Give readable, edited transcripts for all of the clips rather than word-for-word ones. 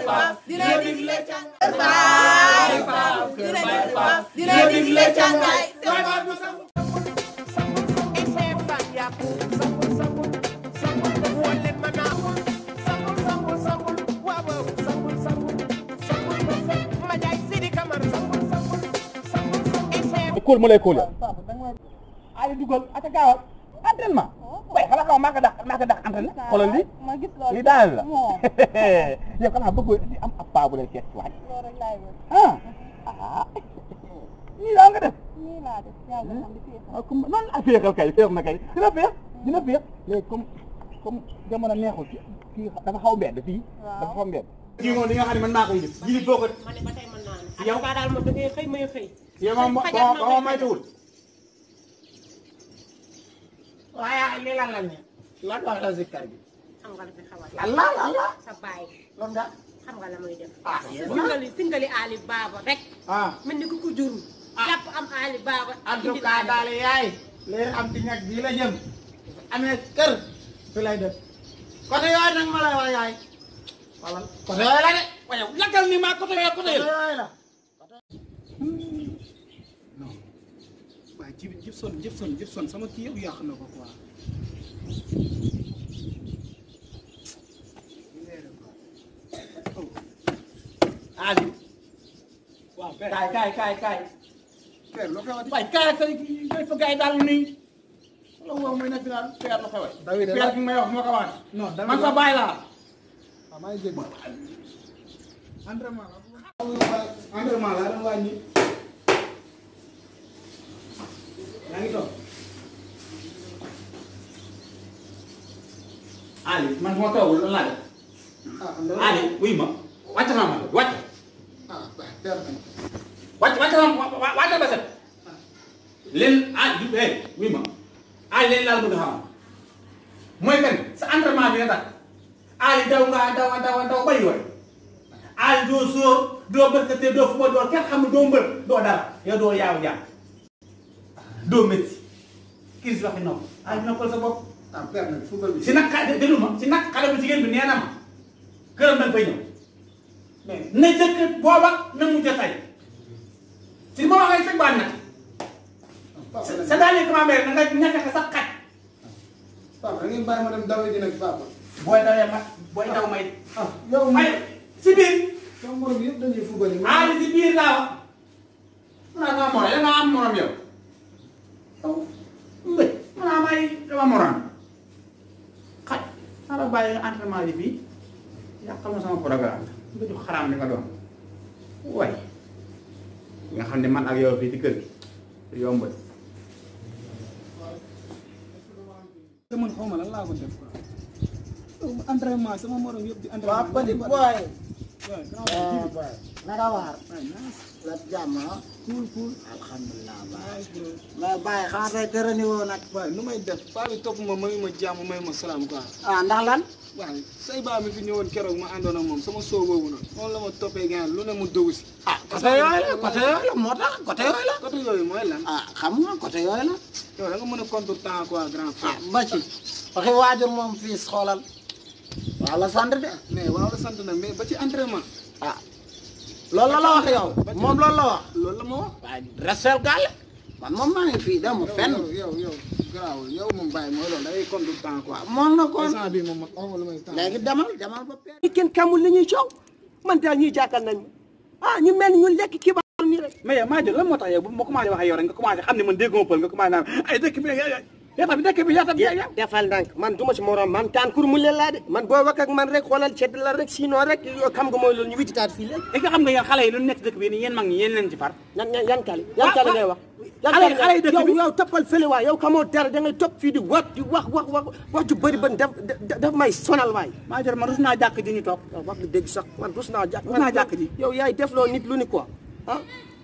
Pape dina digle càngaay dina digle càngaay kóol ma lay kóol ali dugal ata gaawal entraînement way xala xaw maa ko dàq entraînement xoolal li li daal la yow xanaa bëgg di am ab paa bu lay seet waay nii daa nga def comme noonu la féexal kay féex na kay dina féex léegi comme jamono neexul kii dafa xaw mbedd fii dafa xaw mbedd kii moom li nga xam ne man maa koy def ji boo ko ma ne ba tey mën naa ne yow daal moom da ngay xëy may xëy yow moom maytuwul waaye lii lan la ñu lan la zikkar bi xam nga la fi xaw a la sa baay loolu da xam nga la muy def singali Ali Baba rek mel ni ku ko jur jàpp am Ali Baba en tout cas daal yaay léegi am ci ñag bii la jëm amee kër fi lay def côté yooyu nag ma lay wax yaay wala côté yooyu la de waaye lakkal ni ma côté yooyu la non waaye Jibson sama kii yëpp yàq na ko quoi. Ali waaw père kaay père loo xewati. waay kaay kay fa gaay daal nii loolu moom mooy na fi daal père la xewee père bi may wax moo ko waat non man sa baay laa waaw maa ngi jéggi entraînement la doon wàññi yaa ngi toog Ali man moo toogul lan laa def Ali wuy ma wàcc naa ma wàcc ba set leen wuy ma Ali leen laa bëgg a xam mooy kan sa entraînement bi nga tax Ali daw ba yooy Ali doo sóor doo bërkate doo fu ma doo kenn xamul doo mbër doo dara yow doo yaaw jàpp doo métti kii waxi noonu Ali noppal sa bopp père nag football bi si nag déglu ma si nag xale bu jigéen bi nee na ma këram dañ fay ñëw na jëkk booba na mujj a tay si ma waxee fekk baa nag sa daal yi commencé na nga ñàkk sa xaj papa da ngeen bàyyi ma dem daw ji nag papa booy dawee ma booy daw may yow may si biir sama morom yëpp dañuy football yi Ali si biir laa wax naa nga morom yow nga am morom yow mbëj maanaam ay dama morom xaj xaaral bàyyi entraînement yi fii yàqal ma sama programme nga jox xaraam li nga doon waay nga xam ne man ak yow fii ci kër gi yombal te man xaw ma lan laa ko def quoi entraînement sama morom yëpp di entraînement Papa di boy naka waar la jàmm cool alhamdulilah baay mais baay xanaa tey tëra ni woo nag waaye nu may def paa bi topp ma mayu ma jàmm mayu ma salaam quoi ndax lan waaye say baa mi fi ñëwoon keroog ma àndoon ak moom sama soo boobu nag moom la ma toppee gàncax lu ne mu dugg si. côté yooyu la moo tax côté yooyu la côté yooyu mooy lan. xam nga côté yooyu la yow da nga mën a contre temps quoi grand frère. ba ci waxi waajur moom fii xoolal waaw la sant de mais waaw la sant na mais ba ci entraînement. loolu la wax yow moom loolu la wax loolu la ma wax. waaye restel gàlle man moom maa ngi fii dem fenn yow garaawul yow moom bàyyi mooy loolu da ngay contre temps quoi. moom na ko instant bii moom xaw ma lu may temps. léegi demal ba pexe kenn kamul li ñuy coow man daal ñuy jàkkal nañ ñu mel ni ñun lekk kibaar nii rek. mais yow maa jël lan moo tax yow bu ma commencé wax ak yow rek nga commencé xam ne man dégguma pël nga commencé naan ay dëkk bi yaata bi defal ndànk man du ma si morom man taan kur mu leen laa de man boo wax ak man rek xoolal cedd la rek sinon rek yoo xam nga mooy loolu ñu wittitaat fii léegi. est-ce que xam nga yéen xale yi lu nekk dëkk bi nii yéen mag ñi yéen leen ci far. yan kali ngay wax. xale yi dëkk bi yow toppal fële waay yow xamoo dara da ngay topp fii di wax ju bëri ba daf may sonal waay. maa jël man rus naa jàkk ji ñu toog. waaw wax nga dégg sax man rus naa jàkk ji. yow yaay def loo nit lu ni quoi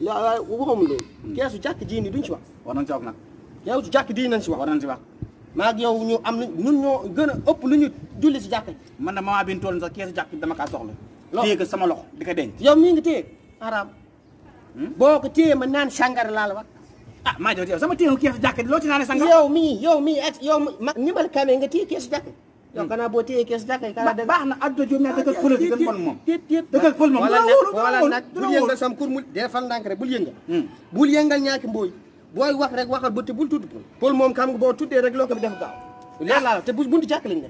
waxum loolu. keesu jàkk ji ni duñ si wax. war nañ ci wax nag. yow jàkk di nañ si wax. war nañ ci wax. maa ak yow ñu am ñun ñoo gën a ëpp lu ñu julli si jàkk ji. man na maman bi ñu toll sax keesu jàkk dama kaa soxla. téye ko sama loxo di ko denc. yow mii nga téye araam. boo ko téye ma naan sàngara laa la wax. maa jël yow sama téye keesu jàkk loo ci naan sàngara. yow mii ak yow ma ni ma la kamee nga téye keesu jàkk yow kanaa boo téyee kees jàkkay kanaa dëgg baax na addo jom ne dëggal fële si gën bon moom déet dëggal fël moom wala nag bul yëngal sam kur mu defal ndànk rek bul yëngal bul yëngal ñaaki mbooy booy wax rek waxal ba te bul tudd pël moom xam nga boo tuddee rek loo ko bi def gaaw leer laa te bu buntu jàkk lañ ne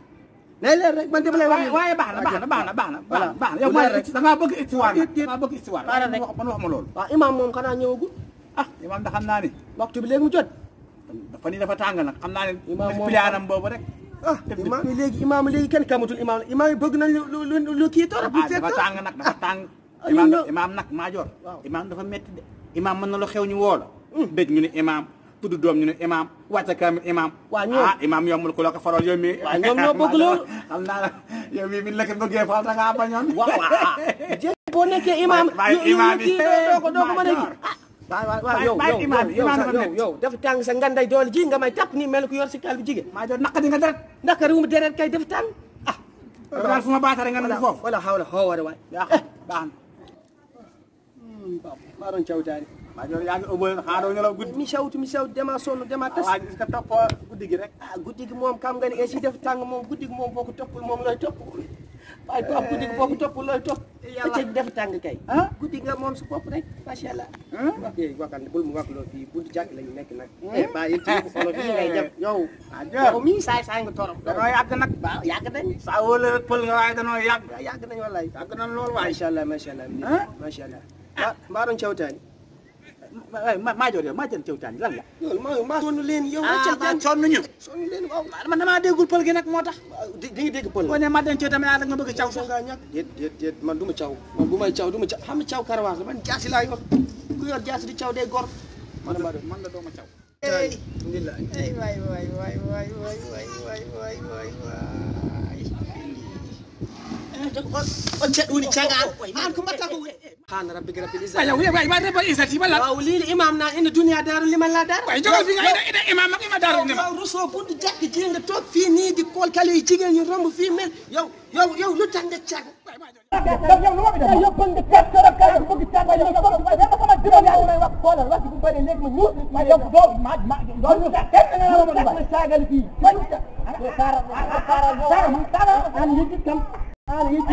nay leer rek man dama lay wax waaye baax na yow mooy da ngaa bëgg histoire nag da ngaa bëgg histoire man wax ma loolu waaw imam moom xanaa ñëwagul imam da xam naa ni waxtu bi léegi mu jot dafa ni dafa tàng nag xam naa ne imam moom plianam boobu rek imaam yi léegi kenn kamatul imaam la imaam yi bëgg nañ lu kii torop bu fekk dafa tàng nag dafa tàng imaam nag maajoor imaam dafa metti de imaam mën na lu xew ñu woo la dëj ñu ne imaam tudd doom ñu ne imaam wàcce kaamil imaam imaam yombul ku la ko faral yow mi waaw ñoom ñoo bëgg loolu xam naa la yow mi la ko bëggee fal da ngaa bañoon waaw boo nekkee imaam imaam yi doo ko mën a ji waaw yow dafa tàng sa nganday doole ji nga may tàpp nii mel ko yor si kaal bi jigéen maa joor naka di nga deret naka réew deret kay dafa tàng daal fu ma baatare nga ne foofu wala xaw la xoo war a waay yaa xam baax na maa doon cawtaani maa joor yaa ngi ëbbal xaaroo ñu la guddi mi sawtu dama sonn dama tas waa gis nga topp guddi gi rek guddi gi moom xam nga ne si def tàng moom guddi gi moom boo ko toppul moom looy topp waaye Pape guddi gi boo ko toppul looy topp bëccëg def tàng kay guddi nga moom su bopp rek macha allah ok waxal bul mu wax loolu fii buntu jàkk lañu nekk nag bàyyi ci solo bi ngay def yow mii saay nga torop danoo yàgg nag waaw yàgg nañ saa wala pël nga waaye danoo yàgg nañ wallaay yàgg nañ loolu waaye macha allah macha allah mbaa doon cawtaani maa joor yow maa jël cawtaani lan la yow maa sonn leen yow cawtaani sonn ñu sonn leen waaw man damaa déggul pël gi nag moo tax di nga dégg pël boo ne ma den cawtaani yaa da nga bëgg caw so nga ñàkk déet man du ma caw man bu may caw du ma caw xam nga caw karawaas la man jaasi laa yor ku yor jaasi di caw day gor man la doo ma caw alhamdulillah ay waay cet woni cagaan an ko mbatta ko xaana rabbika rabbil izzati waay rabbil izzati wala waaw lii imam naa indi dunya daaru liman la daar waay jogal fi nga ida imam ak ima daaru liman waaw rusoo buntu jàkk ji nga toog fii nii di kool kale yi jigéen ñu romb fii mel yow lu tax nga cag yow lu ma bi def yow bëgg cag kay bëgg cag yow dama ko ma dimbali yaa may wax xoolal wax bu bari léegi ma ñuul ma yow doo ñu kenn nga ma sagal fii an yëg kam an yëg